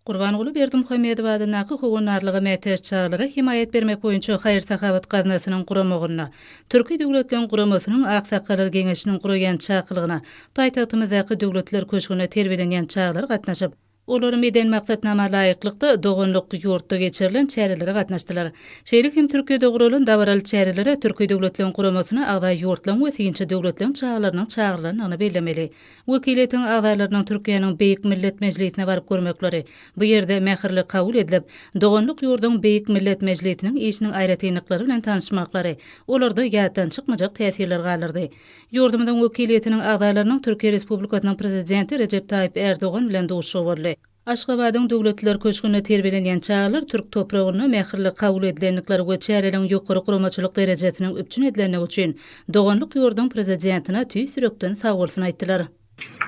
Gurbanguly Berdimuhamedow adyndaky Howandarlyga mätäç çagalara hemaýat bermek boýunça haýyr-sahawat gaznasynyň guramagynda Türki Döwletleriň Guramasynyň Aksakgallar Geňeşiniň guraýan çakylygyna paýtagtymyzdaky Döwletler köşgünde terbiýelenýän çagalar gatnaşyp, olar medeni maksatnama laýyklykda doganlyk ýurtda geçirilen çärelere gatnaşdylar. Şeýle hem Türkiýede guralan dabaraly çärelere Türki Döwletleriň Guramasyna agza ýurtlaryň we synçy döwletleriň çagalarynyň çagyrylandygyny bellemeli. Wekiliýetiň agzalarynyň Türkiýäniň Beýik Millet Mejlisine baryp görmekleri, bu ýerde mähirli kabul edilip, doganlyk ýurduň Beýik Millet Mejlisiniň işiniň aýratynlyklary bilen tanyşmaklary olarda ýatdan çykmajak täsirler galdyrdy. Ýurdumyzyň wekiliýetiniň agzalarynyň Türkiýe Respublikasynyň Prezidenti Rejep Taýyp Ärdogan bilen duşuşygy boldy. Aşgabadyň Döwletliler köşgünde terbiýelenýän çagalar türk topragynda mähirli kabul edilendikleri we çäreleriň ýokary guramaçylyk derejesiniň üpjün edilendigi üçin doganlyk ýurduň Prezidentine tüýs ýürekden sagbolsun aýtdylar.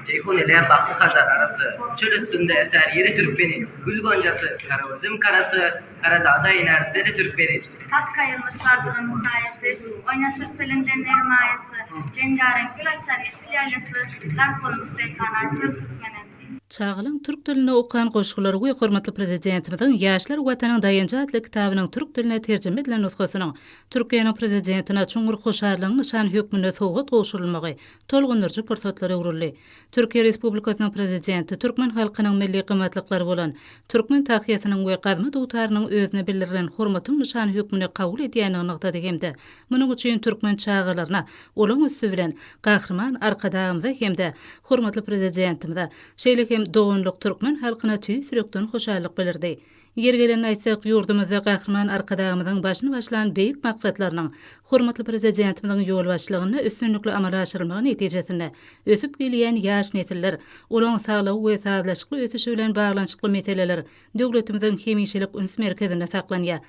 Jeýhun ile Baky Hazar arasy, Çöl üstünde eser ýeli türkmeniň, Gül gonjasy, gara üzüm karasy, Gara dagda iner seli türkmeniň. Tat gaýylmyş bardygynyň saýasy, Oýnaşyr çölüňde ner maýasy, Reňgareňk gül açar ýeşil ýaýlasy, Gark bolmuş reýhana çöl türkmeniň. Çagalaň türk dilinde okan goşgulary we hormatly Prezidentimiziň Ýaşlar Watanyň daýanjy atly kitabynyň türk diline terjime edilen nusgasynyň Türkiýäniň Prezidentine çuňňur hoşallygyň nyşany hökmünde sowgat gowşurylmagy tolgundyryjy pursatlara öwrüldi. Türkiýe Respublikasynyň Prezidenti türkmen halkynyň milli gymmatlyklary bolan türkmen tahýasynyň we gazma dutarynyň özüne bildirilen hormatyň nyşany hökmünde kabul edýändigini nygtady hem-de munuň üçin türkmen çagalaryna olaň üsti bilen Gahryman Arkadagymyza hem-de hormatly Prezidentimize, şeýle hem doganlyk türkmen halkyna tüýs ýürekden hoşallyk bildirdi. Ýeri gelende aýtsak, ýurdumyzda Gahryman Arkadagymyzyň başyny başlan beýik maksatlarynyň hormatly Prezidentimiziň ýolbaşçylygynda üstünlikli amala aşyrylmagy netijesinde ösüp gelýän ýaş nesiller, olaryň saglygy we sazlaşykly ösüşi bilen baglanyşykly meseleler döwletimiziň hemişelik üns merkezinde saklanýar.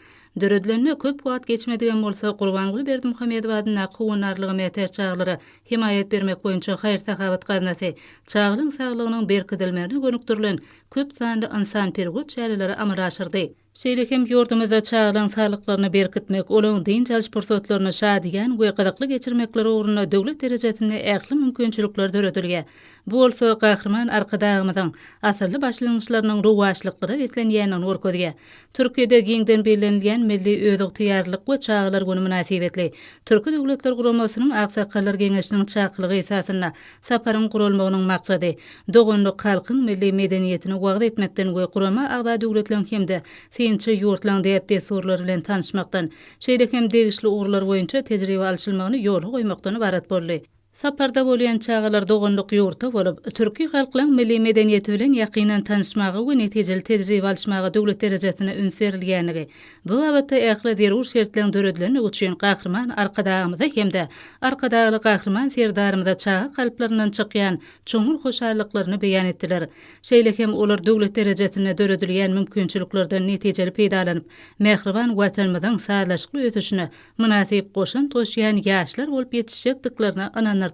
Döredilenine köp wagt geçmedigem bolsa, Gurbanguly Berdimuhamedow adyndaky howandarlyga mätäç çagalara hemaýat bermek boýunça haýyr-sahawat gaznasy çagalaryň saglygynyň berkidilmegine gönükdirilen köp sanly ynsanperwer çäreleri amala aşyrdy. Şeýle hem ýurdumyzda çagalaryň saglyklaryny berkitmek, olaryň dynç alyş pursatlaryny şadyýan we gyzykly geçirmekleri ugrunda döwlet derejesinde ähli mümkinçilikler döredilýär. Bu bolsa Gahryman Arkadagymyzyň asylly başlangyçlarynyň rowaçlyklara beslenýändigini görkezýär. Türkiýede giňden bellenilýän Milli özygtyýarlylyk we çagalar güni mynasybetli Türki Döwletler Guramasynyň Aksakgallar Geňeşiniň çakylygy esasynda saparyň guralmagynyň maksady doganlyk halkyň milli medeniýetini wagyz etmekden we gurama agza döwletleriň hem-de synçy ýurtlaryň däp-dessurlary bilen tanyşmakdan, şeýle hem degişli ugurlar boýunça tejribe alşylmagyny ýola goýmakdan ybarat boldy. Saparda bolýan çagalar doganlyk ýurtda bolup, türki halklaň milli medeniýeti bilen ýakyndan tanyşmaga we netijeli tejribe alyşmaga döwlet derejesinde üns berilýändigi, bu babatda ähli zerur şertleň döredilendigi üçin Gahryman Arkadagymyza hem-de Arkadagly Gahryman Serdarymyza çaga kalplaryndan çykýan çuňňur hoşallyklaryny beýan etdiler. Şeýle hem olar döwlet derejesinde döredilýän mümkinçiliklerden netijeli peýdalanyp, mähriban Watanymyzyň sazlaşykly ösüşine mynasyp goşant goşýan ýaşlar bolup ýetişjekdiklerine ynandyrdylar.